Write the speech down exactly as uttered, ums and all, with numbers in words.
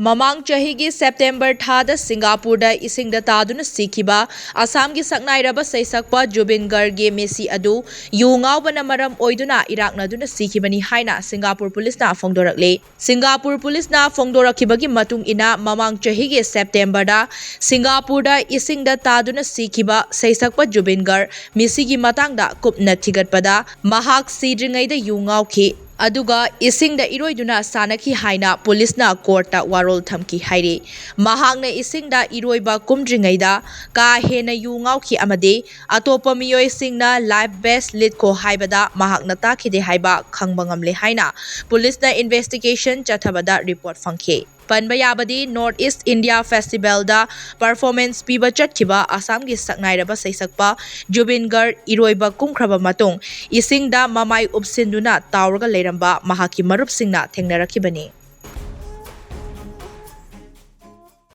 ꯃꯃꯥꯡ ꯆꯍꯤꯒꯤ ꯁꯦꯞꯇꯦꯝꯕꯔ ꯊꯥꯗ ꯁꯤꯡꯒꯥꯄꯨꯔꯗ ꯏꯁꯤꯡꯗ ꯇꯥꯗꯨꯅ ꯁꯤꯈꯤꯕ ꯑꯁꯥꯝꯒꯤ ꯁꯛꯅꯥꯏꯔꯕ ꯁꯩꯁꯛꯄ ꯖꯨꯕꯤꯟ ꯒꯔꯒꯤ ꯃꯤꯁꯤ ꯑꯗꯨ ꯌꯨ ꯉꯥꯎꯕꯅ ꯃꯔꯝ ꯑꯣꯏꯗꯨꯅ ꯏꯔꯥꯛꯅꯗꯨꯅ ꯁꯤꯈꯤꯕꯅꯤ ꯍꯥꯏꯅ ꯁꯤꯡꯒꯥꯄꯨꯔ ꯄꯨꯂꯤꯁꯅ ꯐꯣꯡꯗꯣꯔꯛꯂꯤ꯫ ꯁꯤꯡꯒꯥꯄꯨꯔ ꯄꯨꯂꯤꯁꯅ ꯐꯣꯡꯗꯣꯔꯛꯈꯤꯕꯒꯤ ꯃꯇꯨꯡ ꯏꯟꯅ, ꯃꯃꯥꯡ ꯆꯍꯤꯒꯤ ꯁꯦꯞꯇꯦꯝꯕꯔꯗ ꯁꯤꯡꯒꯥꯄꯨꯔꯗ ꯏꯁꯤꯡꯗ ꯇꯥꯗꯨꯅ ꯁꯤꯈꯤꯕ ꯁꯩꯁꯛꯄ ꯖꯨꯕꯤꯟ ꯒꯔ ꯃꯤꯁꯤꯒꯤ ꯃꯇꯥꯡꯗ ꯀꯨꯞꯅ ꯊꯤꯒꯠꯄꯗ, ꯃꯍꯥꯛ ꯁꯤꯗ꯭ꯔꯤꯉꯩꯗ ꯌꯨ ꯉꯥꯎꯈꯤ, ꯑꯗꯨꯒ ꯏꯁꯤꯡꯗ ꯏꯔꯣꯏꯗꯨꯅ ꯁꯥꯟꯅꯈꯤ ꯍꯥꯏꯅ ꯄꯨꯂꯤꯁꯅ ꯀꯣꯔꯠꯇ ꯋꯥꯔꯣꯜ ꯊꯝꯈꯤ ꯍꯥꯏꯔꯤ꯫ ꯃꯍꯥꯛꯅ ꯏꯁꯤꯡꯗ ꯏꯔꯣꯏꯕ ꯀꯨꯝꯗ꯭ꯔꯤꯉꯩꯗ ꯀꯥ ꯍꯦꯟꯅ ꯌꯨ ꯉꯥꯎꯈꯤ ꯑꯃꯗꯤ ꯑꯇꯣꯞꯄ ꯃꯤꯑꯣꯏꯁꯤꯡꯅ ꯂꯥꯏꯐ ꯚꯦꯁ꯭ꯠ ꯂꯤꯠꯈꯣ ꯍꯥꯏꯕꯗ ꯃꯍꯥꯛꯅ ꯇꯥꯈꯤꯗꯦ ꯍꯥꯏꯕ ꯈꯪꯕ ꯉꯝꯂꯦ ꯍꯥꯏꯅ ꯄꯨꯂꯤꯁꯅ ꯏꯟꯚꯦꯁ꯭ꯇꯤꯒꯦꯁꯟ ꯆꯠꯊꯕꯗ ꯔꯤꯄꯣꯔꯠ ꯐꯪꯈꯤ꯫ ꯄꯟꯕ ꯌꯥꯕꯗꯤ, ꯅꯣꯔꯊ ꯏꯁ꯭ꯠ ꯏꯟꯗꯤꯌꯥ ꯐꯦꯁꯇꯤꯚꯦꯜꯗ ꯄꯔꯐꯣꯔꯃꯦꯟꯁ ꯄꯤꯕ ꯆꯠꯈꯤꯕ ꯑꯁꯥꯝꯒꯤ ꯁꯛꯅꯥꯏꯔꯕ ꯁꯩꯁꯛꯄ ꯖꯨꯕꯤꯟ ꯒꯔ ꯏꯔꯣꯏꯕ ꯀꯨꯝꯈ꯭ꯔꯕ ꯃꯇꯨꯡ ꯏꯁꯤꯡꯗ ꯃꯃꯥꯏ ꯎꯞꯁꯤꯟꯗꯨꯅ ꯇꯥꯎꯔꯒ ꯂꯩꯔꯝꯕ ꯃꯍꯥꯛꯀꯤ ꯃꯔꯨꯞꯁꯤꯡꯅ ꯊꯦꯡꯅꯔꯛꯈꯤꯕꯅꯤ꯫